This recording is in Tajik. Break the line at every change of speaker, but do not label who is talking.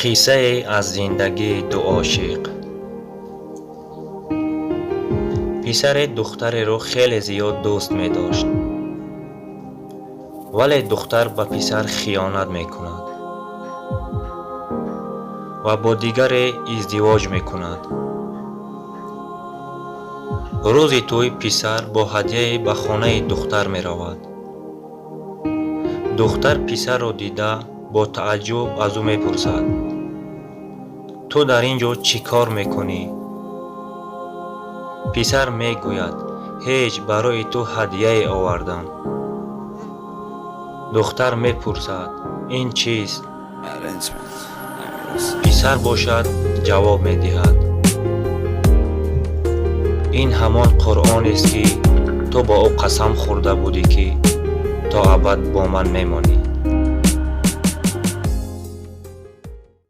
Қиссае аз зиндагии ду ошиқ. Писаре духтареро хеле зиёд дӯст медошт. Вале духтар ба писар хиёнат мекунад ва бо дигаре издивоҷ мекунад. Рӯзи тӯй писар бо ҳадияе ба хонаи духтар меравад. Духтар писарро дида, бо тааҷҷуб аз ӯ мепурсад: «Ту дар ин ҷо чӣ кор мекунӣ?» Писар мегӯяд: «Ҳеҷ, барои ту ҳадияе овардам». Духтар мепурсад: «Ин чист?» Писар бошад, ҷавоб медиҳад: «Ин ҳамон Қуръонест, ки ту бо ӯ қасам хӯрда будӣ, ки то абад бо ман мемонӣ».